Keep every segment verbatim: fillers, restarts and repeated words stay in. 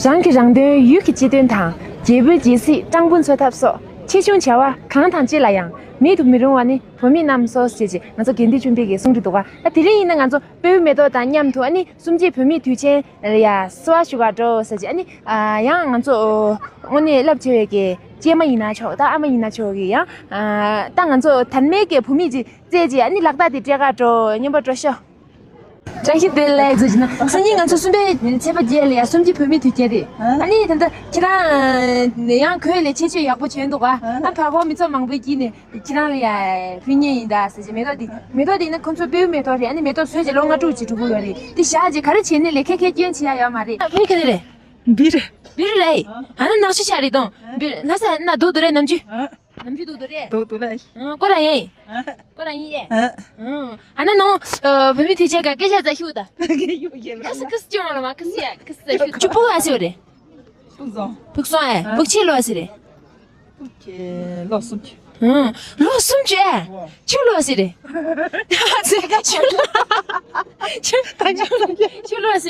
རང་གིས་རང་དོན་ཡུལ་གྱི་སྤྱི་དོན་དང་། རྒྱལ་པོའི་རྒྱལ་སྲིད་སྤྲང་པོ་འཚོ་ཐབས་སོགས་ཆེ་ཆུང་བྱ་བ་གང་དང་ཅི་ལ་ཡང་མེད་དུ་མི་རུང་བ་ནི་བོད་མི་རྣམས་སོ་ཞེས་བྱས་ང་ཚོ་དགེ་འདུན་ཆོས་འཕེལ་གྱིས་གསུངས་ཀྱི་འདུག་ག་ད་དེ་རིང་ཡིན་ན་ང་ཚོ་སྤོས་མེ་ཏོག་དང་མཉམ་དུ་ཨ་ནི་གསུམ་བརྒྱད་བོད་མིའི་དུས་ཆེན་ལ་ཡ་བསུ་བ་ཞུ་གར་འགྲོ་ཟེར་གྱི། ཨ་ནི་ཡང་ང་ཚོ་དངོས་གནས་རླབས་ཆེ་བའི་གི་སྐྱེས་མ་ཡིན་ན་ཆོག་ད་ཨ་མ་ཡིན་ན་ཆོག་གི་ཡང་ད་ང་ཚོ་དར་མའི་གི་བུད་མེད་ཅིག་བཙལ་རྗེས་ཨ་ནི་ལག་རྟགས་དེ་སྤྲད་གར་འགྲོ། མཉམ་པར་འགྲོ་ཤོག་བཀྲ་ཤིས་བདེ་ལེགས་ཟེར་གྱི་ན། སང་ཉིན་ང་ཚོ་གསུམ་པའི་ཚེས་པ་བརྒྱད་ལ་ཡ་གསུམ་བརྒྱད་བོད་མིའི་དུས་ཆེན་རེད། ཨ་ནི་ད་ལྟ་ཁྱེད་རང་ཡང་གོས་ལས་ཆེ་ཆེ་ཡག་པོ་བྱོན་འདུག་ག་ཨ་བར་སྐོར་མི་ཚོགས་མང་པོའི་དཀྱིལ་ནས་ཁྱེད་རང་ལ་ཡ་ཕུལ་མཁན་ཡིན་ད་ཟེར་གྱི། མེ་ཏོག་འདི་མེ་ཏོག་འདི་ཡིན་ན་ཁོང་ཚོ་སྤོས་མེ་ཏོག་རེད། ཨ་ནི་མེ་ཏོག་ཟོས་རྗེས་ལོ་ལྔ་དྲུག་ཅིག་འགྲོ་གི་ཡོད་རེད། འདི་བཞག་རྗེས་ག་རེ་བྱས་ནས་ལས་ཁེ་ཁེ་སྐྱོན་བྱེད་ཡ་ཡོད་མ་རེད། ཨ་ཕུལ་ག་ནས་རེད། འབིར། འབིར་རེད། ཨ་ན་ནག་ཆུ་ཆ་རེད་དང་། འབིར་ལྷ་ས་ན་རྡོ་རྡོ་རེད། ནམ་རྒྱུན། ནམ་རྒྱུན་རྡོ་རྡོ་རེད། རྡོ་རྡོ་རེད། ཨ་ཀོ་ར་ཡིན། ཨ་ཀོ་ར་ཡིན་ཡེ། ཨ་ན་ནང་བོད་མི་དུས་ཆེན་ག་སྐད་ཆ་ཙག་ཤོས་ད། ཁ་སི་ཁ་སི་ཅོང་ལ་མ་ཁ་སི་ཡ་ཁ་སི་ཙག་ཤོས། ཁྱོད་ཕུག་ཨ་སི་རེད། ཕུག་སོང་། ཕུག་སོང་ཨེ། ཕུག་ཆེ་ལོ་ཨ་སི་རེད། ལོ་སུམ་ཅུ། ལོ་སུམ་ཅུ་ཨེ། ཁྱོད་ལོ་ཨ་སི་རེད། ཁྱོད་ལོ་ཨ་སི་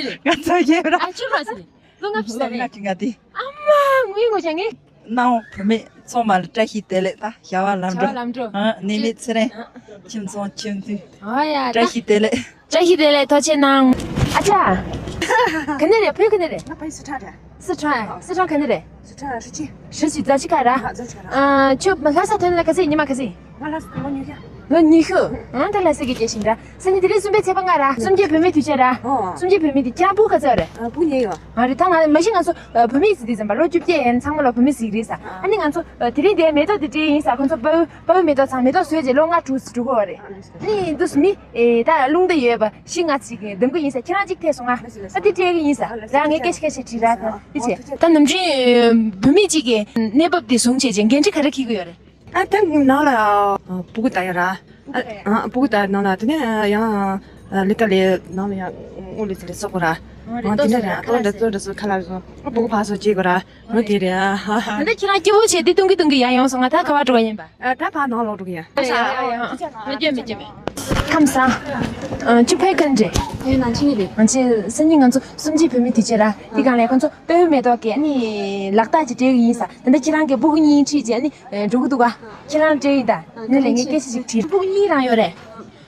རེད། ང་ཚ་ཁྱེད་ར། ཨ་ཁྱོད་ལོ་ཨ་སི་རེད། ལོ་ལྔ་བཅུ་ཟེར་རེད། ལྔ་བཅུ་ང་དེ། ཨ་མ་ངུའི་ངོ་ཆ་ངེ། གནང་བོད་མི་ཚང་མ་ལ་བཀྲ་ཤིས་བདེ་ལེགས་དང་བྱ་བ་ལམ་འགྲོ། བྱ་བ་ལམ་འགྲོ། ཨ་ནད་མེད་ཚེ་རིང་། ཨ་ཁྱིམ་ཚང་ཁྱིམ་མཐུན། ཨ་ཡ་བཀྲ་ཤིས་བདེ་ལེགས། བཀྲ་ཤིས་བདེ་ལེགས། ཐུགས་རྗེ་གནང་། ཨ་ཅག་ག་ནས་རེད། བོད་ག་ནས་རེད། ང་ཕ་ཡུལ་སི་ཁྲོན་རེད། སི་ཁྲོན། སི་ཁྲོན་ག་ནས་རེད། སི་ཁྲོན་རི་ཆུ། རི་ཆུ་རྫ་ཆུ་ཁ་ར། རྫ་ཆུ་ཁ་ར། ཨ་ཁྱོད་ལྷ་ས་ཐོན་ལ་ག་ཚོད་ཉི་མ་ག་ཚོད། ང་ལྷ་ས་ལོ་ཉི་ཤུ། ལོ་ཉི་ཤུ། ཨང་ད་ལྷ་ས་གི་སྐྱེས་ཤིང་ར། སང་ཉིན་དེ་རིང་གསུམ་པའི་ཚེས་པ་ལྔ་ར། གསུམ་བརྒྱད་བོད་མིའི་དུས་ཆེན་ར། ཨོ། གསུམ་བརྒྱད་བོད་མི་དེ་ཁྱེད་རང་ཕྲུ་གུ་ག་ཚོད་རེད། ཨ་ཕྲུ་གུ་ཉེ་ཡོད། ཨ་རེད། ད་ང་མ་གཞི་ང་ཚོ་བོད་མི་ཟིག་དེ་ཙམ་པ་ལོ་བཅོ་བརྒྱད་ཡན་ཚང་མ་ལོ་བོད་མི་ཟིག་རེད་ས། ཨ་ནི་ང་ཚོ་དེ་རིང་དེ་མེ་ཏོག་དེ་སྤྲད་ཡིན་ས། ཁོང་ཚོ་དཔའ་བོའི་དཔའ་བོའི་མེ་ཏོག་ཚང་མེ་ཏོག་ཟོས་རྗེས་ལོ་ལྔ་དྲུག་འགྲོ་གི་ཡོད་རེད། ཨ་ནི་འདུག་མི་ད་རླུང་རྟ་ཡོད་པ་བཞི་ལྔ་ཅིག་འདེམས་གི་ཡིན་ས། ཁྱེད་རང་གཅིག་ཐད་སོང་ང་། ད་དེ་སྤྲད་གི་ཡིན་ས། ད་ངས་སྐད་ཆ་སྐད་ཆ་དྲིས་ར། ད་དེ་བྱས་ད་ནམ་རྒྱུན་བོད་མི་གཅིག་གི་གནས་བབ་དེ་བཟུང་བྱས་རྗེས་འགན་འཁྲི་ག་རེ་འཁྱེར་གི་ཡོད་རེད། ཨ་ད་ནང་ལ་ཨ་སྤུ་གུ་ད་ཡ་ར། ཨ་ཨ་སྤུ་གུ་ད་ནང་ལ་དེ་ནས་ཡང་ལས་ཀ་ལས་ནང་ལ་ཡང་དངུལ་ལས་ཚུལ་ལས་བཟོ་དགོས་ར། ཨ་དེ་འདྲ་ར་ལྟོ་འདྲ་ཚོ་འདྲ་ཚོ་ཁ་ལག་བཟོ། ཨ་སྤུ་གུ་ཕར་ཚུར་བྱེད་དགོས་ར། ཨ་དེ་རེད། ཨ་ཧ་ཧ། ད་ཁྱེད་རང་སྐྱིད་པོ་བྱས་དེ་བཏུང་གི་བཏུང་གི་ཡ་ཡོང་སོང་། ང་ད་ག་བ་འགྲོ་བ་ཡིན་པ། ཨ་ད་ཕར་ནང་ལོག་འགྲོ་གི་ཡ། ཨ་ཡ་ཡ་ཡ། མི་སྐྱོན་མི་སྐྱོན་མི། ཁམས་བཟང་། ཨ་ཁྱོད་ཕ་ཡུལ་ག་ནས་རེད། ཕ་ཡུལ་ནང་ཆེན་རེད། ང་ཚོ་སང་ཉིན་ང་ཚོ་གསུམ་བརྒྱད་བོད་མི་དུས་ཆེན་ར། དེ་སྒང་ལ་ཁོང་ཚོ་སྤོས་མེ་ཏོག་གི་ཨ་ནི་ལག་རྟགས་ཅིག་སྤྲད་གི་ཡིན་ས། ད་ལྟ་ཁྱེད་རང་གི་སྤུ་གུ་གཉིས་ཁྲིད་རྗེས་ཨ་ནི་འགྲོ་གི་འདུག་ག་ཁྱེད་རང་སྤྲད་ཡིན་ད། ནི་ལས་ངས་སྐད་ཆ་ཅིག་དྲིས། སྤུ་གུ་གཉིས་རང་ཡོད་རེད།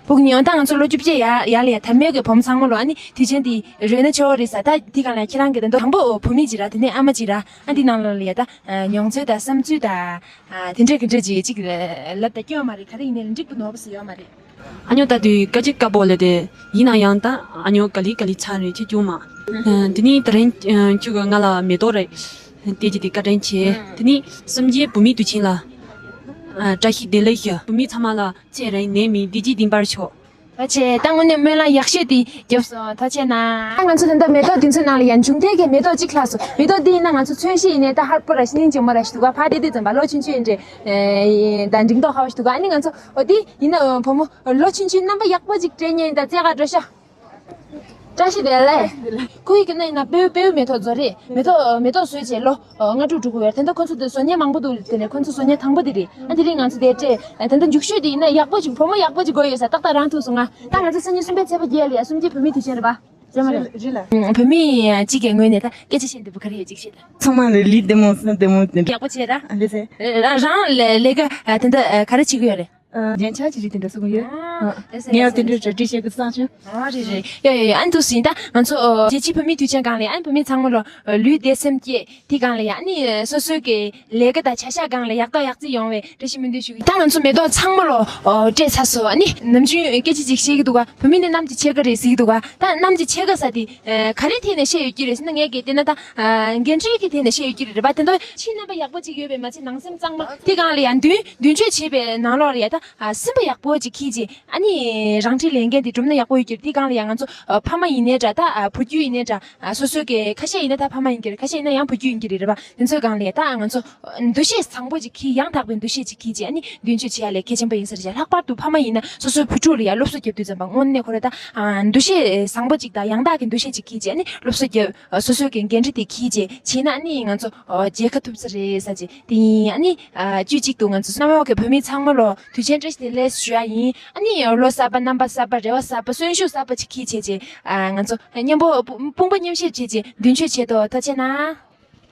སྤུ་གུ་གཉིས་ཡང་ད་ང་ཚོ་ལོ་བཅོ་བརྒྱད་ཡར་ཡར་ལ་ཡ་དར་མའི་གི་བུ་མོ་ཚང་མ་ལོ་ཨ་ནི་དུས་ཆེན་དེ་རོལ་ན་ཆོག་རེད་ས། ད་དེ་སྒང་ལ་ཁྱེད་རང་གི་ད་དང་པོ་བུ་མེད་ཅིག་ར། དེ་ནས་ཨ་མ་ཅིག་ར། ཨ་འདི་ནང་ལོགས་ལ་ཡ་ད་མྱོང་ཚོར་དང་བསམ་ཚུལ་དང་དེ་འདྲ་གི་འདྲ་ཅིག་ཅིག་ལབ་ད་སྐྱོན་མ་རེད། ག་རེ་ཡིན་ནའི་འགྲིག་པོ་ནོར་བ་ཟེར་ཡོད་མ་རེད། ཨ་ཉོ་ད་དུས་སྐད་ཅིག་དཀར་པོ་ལས་དེ་ཡིན་ན་ཡང་ད་ཨ་ཉོ་ག་ལི་ག་ལི་ཚར་རེད་ཁྱེད་ཅུང་མ། དེ་ནི་དེ་རིང་ཁྱོད་ཀྱི་ང་ལ་མེ་ཏོག་རེད། དེ་ཅི་དེ་བཀའ་དྲིན་ཆེ། དེ་ནི་གསུམ་བརྒྱད་བུད་མེད་དུས་ཆེན་ལ་བཀྲ་ཤིས་བདེ་ལེགས་ཞུ། བུད་མེད་ཚང་མ་ལ་ཚེ་རིང་ནད་མེད་བདེ་སྐྱིད་ལྡན་པར་ཤོག་ད་ཆེ་ད་དངོས་གནས་སྨོན་ལམ་ཡག་ཤོས་དེ་རྒྱབ་སོང་། ཐུགས་རྗེ་གནང་། ང་ཚོ་ད་ལྟ་མེ་ཏོག་དེ་ཚོའི་ནང་ལ་ཡང་འབྱུང་ལྡན་གྱི་མེ་ཏོག་གཅིག་ལྷག་སོང་། མེ་ཏོག་འདི་ཡིན་ན་ང་ཚོ་མཚོན་བྱེད་ཡིན་ནའི་ད་ཧར་པོ་ར་སྙིང་རྗེ་མོ་ར་ཞིག་འདུག་ག་ཕ་དེ་དེ་ཙམ་པ་ལོ་ཆུང་ཆུང་ཡིན་འདྲ། ད་འབྲིང་ཏོག་ཧ་བ་ཞིག་འདུག་ག་ཨ་ནི་ང་ཚོ་འོ་དེ་ཡིན་ན་བུ་མོ་ལོ་ཆུང་ཆུང་རྣམ་པ་ཡག་པོ་ཅིག་སྤྲད་མཁན་ཡིན་ད། རྩེ་ག་འགྲོ་ཤོག་བཀྲ་ཤིས་བདེ་ལེགས། ཁོ་ཡི་གི་ན་ཡིན་ན་སྤོས་སྤོས་མེ་ཏོག་བཟོ་རེད། མེ་ཏོག་མེ་ཏོག་བཟོས་བྱས་ལོ་ལྔ་དྲུག་འགྲོ་གི་ཡོད། ད་ལྟ་ཁོ་ཚོ་དེ་བཟོ་མཁན་མང་པོ་འདུག་དེ་ནས་ཁོ་ཚོ་བཟོ་མཁན་དང་པོ་དེ་རེད། ཨ་དེ་རིང་ང་ཚོ་དེ་སྤྲད། ད་ལྟ་མཇུག་ཤོས་དེ་ཡིན་ན་ཡག་པོ་ཅིག་བུ་མོ་ཡག་པོ་ཅིག་དགོས་ཡོད་ས་ཏག་ཏག་རང་ཐུག་སོང་ང་། ད་ང་ཚོ་སང་ཉིན་གསུམ་པའི་ཚེས་པ་བརྒྱད་ལ་ཡ་གསུམ་བརྒྱད་བོད་མིའི་དུས་ཆེན་རེད་པ། རེད་མ་རེད། རེད་ལ། བོད་མི་གཅིག་གི་ངོས་ནས་ད་སྐད་ཆ་བཤད་འདོད་པ་ག་རེ་ཡོད་ཅིག་བཤད་ད། ཚང་མ་ལ་ལས་བདེ་མོ་བསོད་བདེ་མོ་བསྟན། ཡག་པོ་བྱས་ད། ལགས་སེ། རང་ལས་ལས་ཀ་དེ་འདྲ་ག་རེ་བྱེད་ཀྱི་ཡོད་རེད། རྒྱན་ཆ་ཅི་རིགས་དེ་འདྲ་བཟོ་གི་ཡོད། ཨ། ལགས་སེ་ངས་ཡང་དེ་འདྲའི་གྲ་སྒྲིག་བྱེད་དགོས་བསམ་བྱུང་། ཨ་རེད་རེད། ཡོ་ཡོ་ཡོ། ཨ་འདུག་སེ་ད་ང་ཚོ་རྒྱལ་སྤྱིའི་བོད་མིའི་དུས་ཆེན་སྒང་ལ་ཨ་བོད་མི་ཚང་མ་ལོ་ལུས་བདེ་སེམས་སྐྱིད་དེ་སྒང་ལ་ཡ་ཨ་ནི་སོ་སོའི་གི་ལས་ཀ་དང་བྱ་གཞག་སྒང་ལ་ཡག་ཐོག་ཡག་བརྩེགས་ཡོང་བའི་བཀྲ་ཤིས་སྨོན་འདུན་ཞུ་གི། ད་ང་ཚོ་མེ་ཏོག་ཚང་མ་ལོ་སྤྲད་ཚར་སོང་། ཨ་ནི་ནམ་རྒྱུན་སྐད་ཆ་ཅིག་བཤད་ཀྱི་འདུག་ག་བོད་མི་ནི་གནམ་གྱི་ཕྱེད་ཀ་རེད་ཟེར་གྱི་འདུག་ག་ད་གནམ་གྱི་ཕྱེད་ཀ་ཟེར་དེ་ག་རེའི་ཐད་ནས་བཤད་ཡོད་ཀྱི་རེད་ཟེར་ན། ངས་གལ་ཏེ་ན་ད་འགན་འཁྲིའི་གི་ཐད་ནས་བཤད་ཡོད་ཀྱི་རེད་པ། དེ་འདྲ་ཕྱི་རྣམ་པ་ཡག་པོ་ཅིག་ཡོད་པས་མ་ཚད་ནང་སེམས་གཙང་མ་དེ་སྒང་ལ་ཡང་མདུན་མདུན་སྐྱོད་བྱེད་པའི་ནང་ལོགས་ལ་ཡ་ད་སེམས་པ་ཡག་པོ་ཅིག་འཁྱེར་བྱས། ཨ་ནི་རང་འཁྲིའི་ལས་འགན་དེ་སྒྲུབ་ན་ཡག་པོ་ཡོད་ཀྱི་རེད། དེ་སྒང་ལ་ཡང་ང་ཚོ་ཕ་མ་ཡིན་ནའི་འདྲ། ད་བུ་རྒྱུད་ཡིན་ནའི་འདྲ། སོ་སོའི་གི་ཁ་ཤས་ཡིན་ན་ད་ཕ་མ་ཡིན་གྱི་རེད། ཁ་ཤས་ཡིན་ན་ཡང་བུ་རྒྱུད་ཡིན་གྱི་རེད། རེད་པ། དེ་ཚོའི་སྒང་ལ་ཡ་ད་ང་ཚོ་འདུ་ཤེས་བཟང་པོ་ཅིག་འཁྱེར། ཡང་དག་པའི་འདུ་ཤེས་ཅིག་འཁྱེར་བྱས་ཨ་ནི་མདུན་སྐྱོད་བྱེད་ཡ་ལས་གལ་ཆེན་པོ་ཡིན་ས་རེད། ལྷག་པར་དུ་ཕ་མ་ཡིན་ན་སོ་སོའི་བུ་ཕྲུག་ལ་ཡ་སློབ་གསོ་རྒྱབ་དུས་ཙམ་པ་དངོས་གནས་ཁོ་རང་ད་འདུ་ཤེས་བཟང་པོ་ཅིག་དང་ཡང་དག་གི་འདུ་ཤེས་ཅིག་འཁྱེར་བྱས་ཨ་ནི་སློབ་གསོ་རྒྱབ། སོ་སོའི་གི་འགན་འཁྲི་དེ་འཁྱེར་བྱས་བྱས་ན་ཨ་ནི་ང་ཚོ་རྒྱལ་ཁ་ཐོབ་ས་རེད་ཟེར་བྱས། དེ་ཡིན། ཨ་ནི་དུས་གཅིག་ཏུ་ང་ཚོ་གནམ་འོག་གི་བོད་མི་ཚང་མ་ལོ་དུས་ཆེན། བཀྲ་ཤིས་བདེ་ལེགས་ཞུ་ཡ་ཡིན། ཨ་ནི་ལོ་གསར་པ་རྣམ་པ་གསར་པ་རེ་བ་གསར་པ་གསོན་ཤུགས་གསར་པ་ཅིག་འཁྱེར་བྱས་བྱས། ཨ་ང་ཚོ་མཉམ་པོ་དཔུང་པ་མཉམ་གཤིབ་བྱས་བྱས་མདུན་སྐྱོད་བྱེད་དོ། ཐུགས་རྗེ་གནང་།